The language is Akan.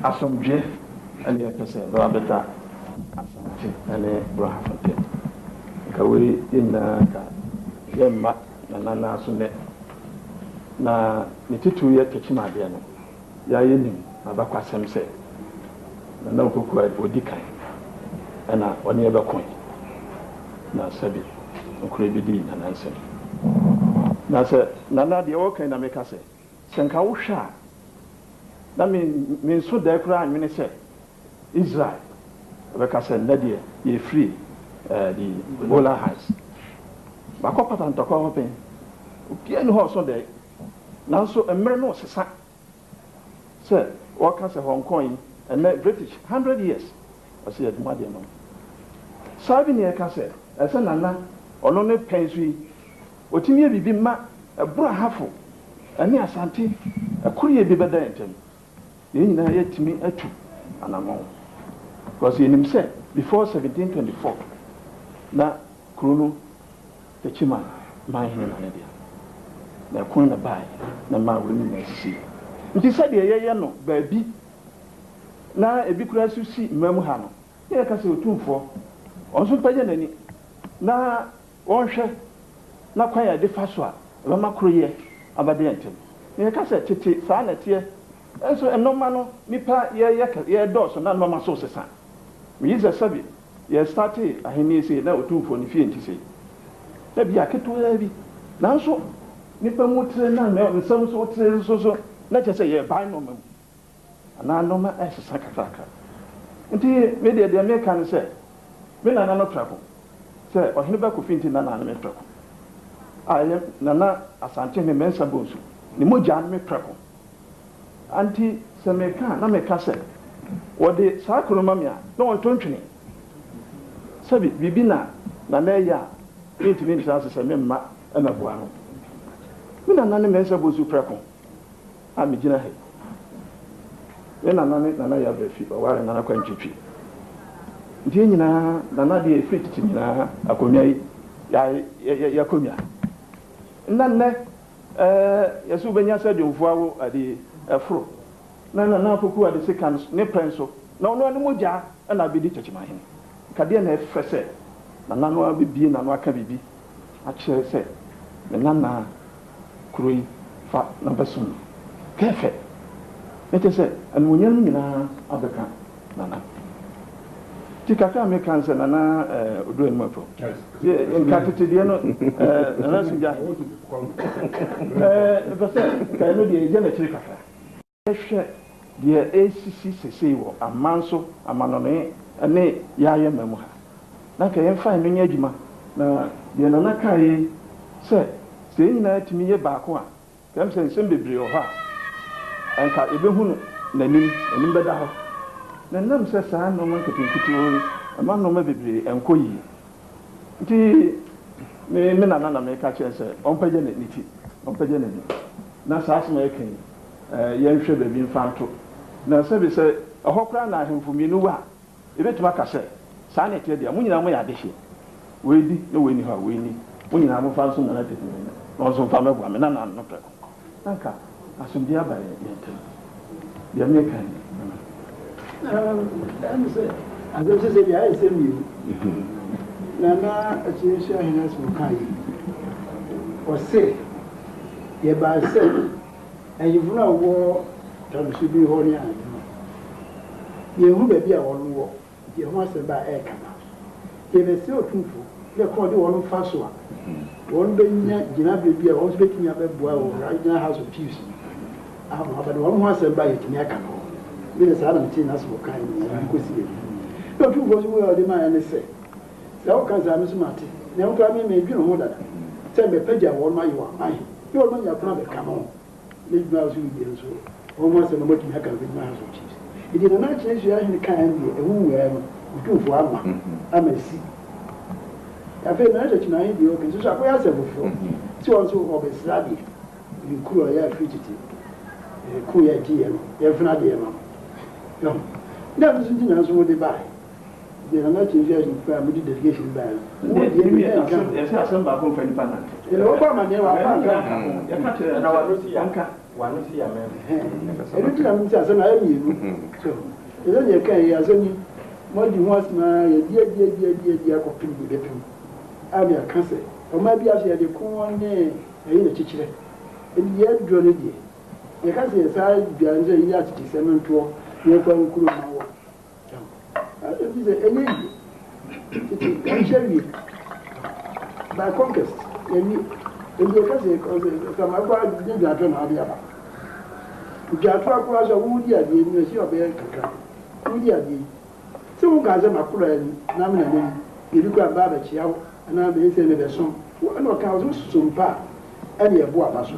Asomdwoeɛ ne yɛpɛ sɛ ɛbɛba bɛda Asante ne Brɔhafo ntam. Nka wei yɛn nyinaa nka yɛmma Nana nan so nnɛ. Na ne titiriw yɛ Tekyim adeɛ no, yɛa yɛnim n'abakwasɛm sɛ Nana Opoku a ɔdi kan na ɔne yɛ bɛkoe na sɛbe nokorɛ bi dii Nana nsam. Na sɛ Nana deɛ ɔreka yi na meka sɛ, sɛ nka wohwɛ a, Na me menso dae koraa nnwene sɛ Israel bɛka sɛ nnɛ deɛ yɛrefiri the Golan Heights. Makɔ pata ntɔkwa hɔ pɛn. Obiara nni hɔ a ɔso dae. Nanso mmerɛ no resesa sɛ wɔka sɛ Hong Kong yi ɛnnɛ British 100 years ɔsɛ yɛde mo adeɛ ma mo. Saa bi na yɛka sɛ ɛsɛ Nana ɔno ne pɛn so yi Ɔtumi yɛ biribi ma ɛboro Ahafo ne Asante koryɛ bi bɛda yɛn ntam. Yɛn nyinaa yɛatumi atu anamɔn because yɛnim sɛ before 1724 na kuro no Techiman man hene na ne dea. Na ɛko na ɛbaeɛ na ɛmaa wei nyinaa sisiiɛ. Nti sɛdeɛ yɛyɛ no baabi na ebi koraa nso si mmaa mu ha no, na yɛka sɛ Otumfoɔ ɔno nso mpagya n'ani na Wɔnhwɛ na kwan a yɛde fa so a ɛbɛma koroyɛ aba deɛ ntɛm. Na yɛka sɛ tete saa na ɛteɛ nso nnoɔma no nnipa yɛyɛ kɛ yɛdɔɔso na nnoɔma so sesa. Megye sɛ sɛbe yɛ startee ahennie sei na Otumfoɔ ne fie nte sei. Na bia ketewaa bi nanso nnipa mu tere na nsɛm nso tere nso so na kyerɛ sɛ yɛrebae nnoɔma mu. Anaa nnoɔma resesa kakrakra. Nti me deɛ deɛ meka ne sɛ, me nana no prɛko, sɛ Ɔhene ba Kofi nti nana ne me prɛko, a ɛyɛ Nana Asantehene Mensah Bonsu, ne mogyaa ne me prɛko. Nti sɛ meka a na meka sɛ, wɔde saa kuro no ma me a, na wɔnto ntwene. Sɛbi biribi na Nana ɛyɛ a, mentumi ntra ase sɛ memma mmɛboa no. Me nana ne Mensah Bonsu prɛko. a megyina ha yi, me nana ne Nana Yaa Brɛfi, ɔwaree Nana Kwantwitwi. Nti yɛn nyinaa, Nana deɛ ɛfiri tete nyinaa akonnwa yi, yɛ akonnwa. Nna nnɛ, ɛɛ, yɛsɛ wobɛnya sɛ dwomfoɔ awo ade ɛforo. Na Nana Opoku ade sekan ne pɛn so, na ɔno ara ne mogya na abɛdi Kyɛkyemahene. Nka deɛ na ɛfɛ sɛ Nana no ara bɛbue n'ano aka biribi akyerɛ sɛ me nana kuro yi fa na bɛsom no. Kɛfɛ! Na kyerɛ sɛ animuonyam no nyinaa abɛka Nana. Nti kakra a meka ne sɛ Nana eh, Odu anim afam. Nka tete deɛ no eh, Nana Sugya eh, mepɛ sɛ nka ɛno deɛ yɛgya n'akyiri kakra. Hwɛ deɛ ɛresisi sesei wɔ aman so, amanɔne ne yɛayɛ mma mu ha. Na anka yɛmfa ɛno nyɛ adwuma. Na deɛ Nana kaeɛ yi sɛ, sɛ yɛn nyinaa tumi yɛ baako a, ɛm sɛ nsɛm bebree wɔ hɔ a, anka yɛbɛhu no n'anim, n'anim bɛda hɔ. Na ɛnam sɛ saa nnoɔma nketenkete yi ɛma nnoɔma bebree nkɔ yie nti, me me Nana na meka kyerɛ no sɛ ɔmpagya ne ti, ɔmpagya n'ani. Na saa asɛm a yɛka yi, yɛnhwɛ baabi mfa nto. Na sɛbe sɛ ɛhɔ koraa na ahemfo mmienu wɔ a, yɛbɛtumi aka sɛ, Saa na ɛteɛ deɛ, mo nyinaa moyɛ adehyeɛ. Wei di na wei nni hɔ a, wei nni. Mo nyinaa momfa nsom Nana Tete na ɔno nso mfa mmɛboa me nana no prɛko. Na anka asomdwoeɛ aba yɛn ntam. Deɛ mereka nie, Nana. Ɛyɛ me sɛ asɛm sese deɛ ayɛ sɛ mmienu. Nana Akyinnyesua Ahene asɛm ɔkaa yi, ɔse yɛbaa sɛ Ahemfo no a wɔwɔ Tamesu bi hɔ ne ade no, yɛnhu baabi a wɔn wɔ, nti ɛho asɛm ba a ɛyɛ kama. Yɛbɛsrɛ Otumfo dɛ kwan a ɔde wɔn fa so a wɔn bɛnya gyinaberɛ bi a wɔn nso bɛtumi abɛboa wɔ Regional House of Chiefs no ama aba de wɔn ho asɛm ba a yɛtumi aka no hɔ. Me de saa na metee n'asɛm a ɔkae no nyinaa de kɔsi baabi. Na Otumfoɔ nso mmuae a ɔde maeɛ ne sɛ, Sɛ woka saa a me nso mate, na ɛno koraa me medwene ho dada sɛ mɛpagya wɔn ayɛ wɔn aman ne wɔn anya kwan abɛka mo ho. N'adwuma a ɔso redi nso, wɔn ho asɛm no moatumi aka no Regional House of Chiefs. Enti Nana Akyene Suahene kae no deɛ ɛho mmuaeɛ no Otumfoɔ ama ama asi. Afei Nana Tekyemahene deɛ ɔka nso so akɔyɛ asɛm foforɔ sɛ wɔn nso wɔbɛsra deɛ ne kuro a ɛyɛ afiri tete ko yɛ agyeeɛ no yɛmfena adeɛ ma no. Ɛho. Na ɛno nso nti na nso wode baeɛ. Deɛ Nana Akyene Suahene koraa mode delegation baeɛ no, wo deɛ bi nka ho. Yɛsɛ asɛm baako mfa nipa nante. Ɛna wɔbɔ amaneɛ wɔ afa nka ho. Yɛka kyerɛ no sɛ ɔnka. W'ano si amem. Ɛno nti na mese asɛm no ayɛ mmienu. So te sɛ deɛ ɛkae yi, asɛm yi, moadi ho asɛm ara, yɛadi adi adi adi adi akɔpem deɛ ɛbɛpem. A na yɛaka sɛ, ɔman biara so yɛde ko ne ɛyi na ɛkyekyerɛ. Enti deɛ aduro no deɛ, yɛka sɛ yɛsaa dua no sɛ yɛyi atetesɛm no ntoɔ na yɛmfa nkuro mma wɔ. Ɛnti sɛ ɛnyɛ yie. Tete yɛnhyɛ wie. By conquest yɛwie. Ɛnti yɛka sɛ sɛ akɔ ne dwatɔ na ade aba. Dwatɔ koraa sɛ wodi adeɛ yi na si ɔbɛyɛ kakra. Wodi adeɛ yi. Sɛ wo nkaa sɛ makora ni na me nana ni. Ebi koraa mba abɛkyea wo anaa bɛyɛ sɛ mebɛsom. Ɛna ɔka wo sɛ wosom pa a ɛne ɛbo aba so.